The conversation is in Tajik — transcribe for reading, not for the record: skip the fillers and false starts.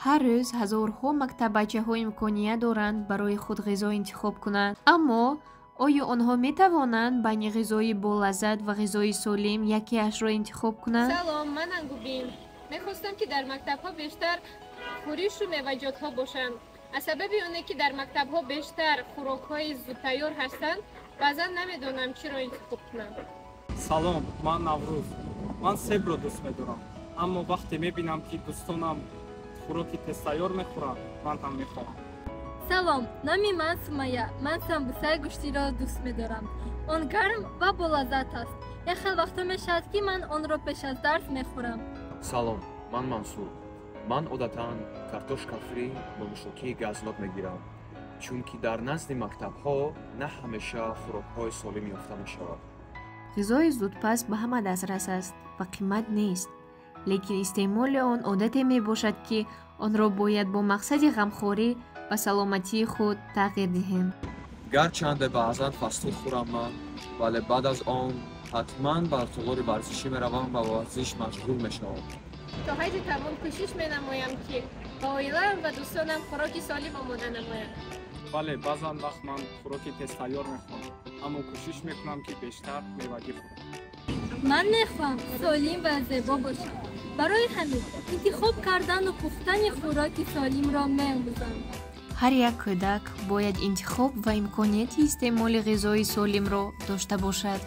Ҳар рӯз ҳазорҳо мактаббачаҳо имконият доранд барои худ ғизо интихоб кунанд. Аммо оё онҳо метавонанд байни ғизои болаззат ва ғизои солим якеашро интихоб кунанд? Салом, ман Ангубин. Мехостам, ки дар мактабҳо бештар хӯришу меваҷотҳо бошанд. Аз сабаби оне, ки дар мактабҳо бештар хӯрокҳои зудтайёр ҳастанд, баъзан намедонам, чиро интихоб кунам. Салом, ман Наврӯз. Ман себро дӯст медорам, аммо вақте мебинам, ки дӯстонам хӯроки тезтайёр мехӯранд, ман ҳам мехоҳам. Салом, номи ман Сумая. Ман самбусаи гӯштиро дӯст медорам. Он гарм ва болаззат аст. Як хел вақтҳо мешавад, ки ман онро пеш аз дарс мехӯрам. Салом, ман Мансур. Ман одатан картошка фри бо нӯшокии газнок мегирам, чунки дар назди мактабҳо на ҳамеша хӯрокҳои солим ёфта мешавад. Ғизои зудпаз ба ҳама дастрас аст ва қимат нест, лекин истеъмоли он одате мебошад, ки онро бояд бо мақсади ғамхорӣ ба саломатии худ тағйир диҳем. Гарчанде баъзан фастфуд хӯрам ман, вале баъд аз он ҳатман ба толори варзишӣ меравам ва ба варзиш машғул мешавам. То ҳайти тавон кӯшиш менамоям, ки ба оилаам ва дӯстонам хӯроки солим омода намоям. Бале, баъзан вақт ман хӯроки тезтайёр мехӯрам, аммо кӯшиш мекунам, ки бештар мевагӣ хӯрам. Ман мехоҳам солим ва зебо бошам. Барои ҳамин интихоб кардану пухтани хӯроки солимро меомӯзам. Ҳар як кӯдак бояд интихоб ва имконияти истеъмоли ғизои солимро дошта бошад.